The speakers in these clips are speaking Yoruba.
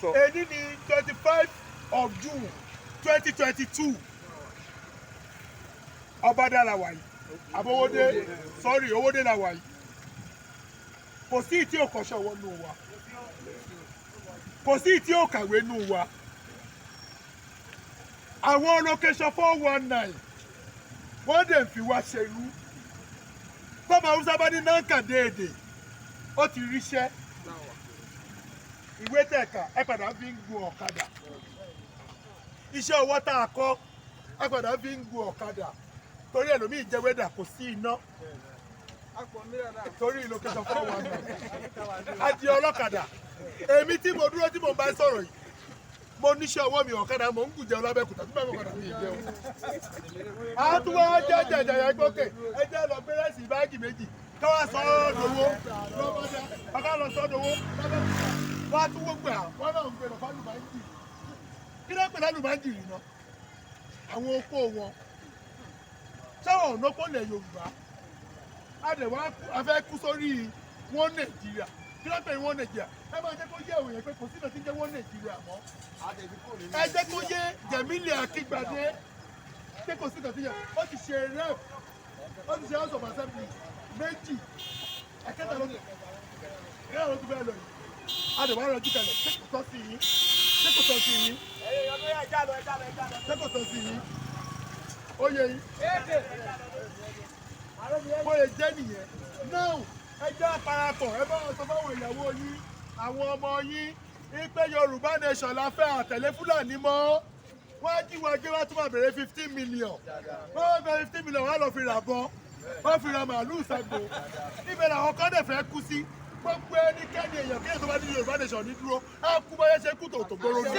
Tún sọ. Èyí ní 25 of June 2022. Ọbadà la wà yìí, àbówódé, sorry, Owódé la wà yìí. Kò sí ìtí ò kọ́ṣẹ́ ọwọ́ nù wa, kò sí ìtí ò kàwé nù wa. Àwọn location 419, wọ́n dẹ̀ ń fi wá ṣerú. Tọ́mọ Haúsá bá ní náǹkà déédéé, ó ti ríṣẹ́. Ìwé tẹ̀ka ẹ padà fi ń gun ọ̀kadà, iṣẹ́ ọwọ́ tá a kọ́ ẹ padà fi ń gun ọ̀kadà, torí ẹlòmíì jẹ́ wẹ́dà, kò sí iná, torí location 419, a di ọlọ́kadà. Èmi tí mo dúró, tí mo bá sọ̀rọ̀ yìí, mo níṣẹ́ ọwọ́ mi, ọ̀kadà mo ń gùn jẹun lábẹ́kúta. Tí bá mi ọ̀kadà mi jẹun, a tún wá jẹ́ jẹ̀jẹ̀jẹ̀ gbókè. Ẹ jẹ́ lọ gbé rice bag 2, káwá sọ ọ́ dowó lọ́mọdé, ọ̀gá lọ sọ ọ́ dowó lọ́mọdé. Wọ́n á tún wó gbà wọ́n náà ń gbé lọ fálùmájì. Kí ló ń pè lálùmájì yìí ná? Àwọn opó wọn sáwọn ọ̀nà pọ̀ lẹ̀ Yorùbá. A dẹ̀ wá a fẹ́ kú sórí wọn Nàìjíríà. Kí ló ń pè ní wọn Nàìjíríà? Ẹ máa jẹ́ kó yé òun yẹn pé kò sí ìdọ̀tí jẹ́ wọn Nàìjíríà mọ́. Ẹ jẹ́ kó yé Jẹ̀mílì Akíngbadé pé kò sí ìdọ̀tí yẹn. Ó ti ṣe rep, ó ti ṣe House of Assembly méjì, ẹ̀kẹta ló ẹ̀kẹta ló tún fẹ́ lọ yìí. A dẹ̀ wá rọjú kalẹ̀. Ṣé kò tọ́ sí yín? Ṣé kò tọ́ sí yín? Ṣé kò tọ́ sí yín? Ó yẹ yín bóyá jẹ́ nìyẹn. Now, ẹ jẹ́ àparapọ̀, ẹ bá wọn sọ fáwọn ìyàwó yín, àwọn ọmọ yín, wípé Yorùbá nation la fẹ́, àtẹ̀lé Fúlàní mọ́. Wọ́n á jí wọn gbé, wọ́n tún máa bèrè 15 million. Wọ́n á gba 15 million, wọ́n á lọ fi rà bọ́, wọ́n fi ra màálùú sago. Ibẹ̀ làwọn kan dẹ̀ fẹ́ kú sí. Gbogbo ẹnikẹ́ni, èèyàn kéèyàn tó bá ní Yorùbá nation ní dúró, á kú báyẹn ṣe kú tòótọ́ gbóró ní.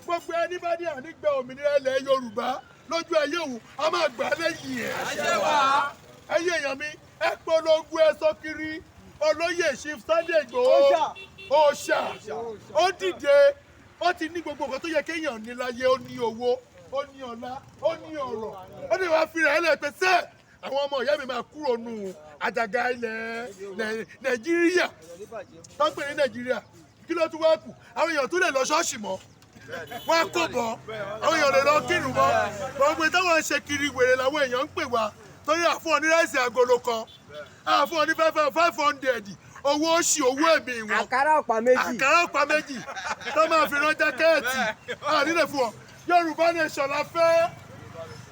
Gbogbo ẹni bá ní ànígbà òmìnira ilẹ̀ Yorùbá lójú ayé òun, a máa gbà á lẹ́yìn ẹ̀. Ẹ̀yin èèyàn mi, ẹ polongo, ẹ sọ kiri. Olóyè Chief Sunday Igboho òòṣà, ó dìde, ó ti ní gbogbo nǹkan tó yẹ kéèyàn ní láyé. Ó ní owó, ó ní ọlá, ó ní ọrọ̀. Ó ní wàá fi rẹ̀ ẹ́ lẹ̀ pé sẹ́ àwọn ọmọ ìyá mi máa kúrò nù àjàgà ilẹ̀ Nàìjíríà tó ń pè ní Nàìjíríà. Kí ló tún wá kù? Àwọn èèyàn tún lè lọ ṣọ́ọ̀ṣì mọ́, wọ́n á kó bọ̀, àwọn èèyàn lè lọ kírun mọ́. Gbogbo táwọn ń ṣe kiri, wèrè làwọn èèyàn ń pè wá, torí àfún ọ ní rice agolo kan, àfún ọ ní 500, owó oṣù, owó ẹ̀mí wọn. Àkàrà ọ̀pá 2. Àkàrà ọ̀pá 2 tó máa fi rán jacket, ànílè fún ọ. Yorùbá nation la fẹ́.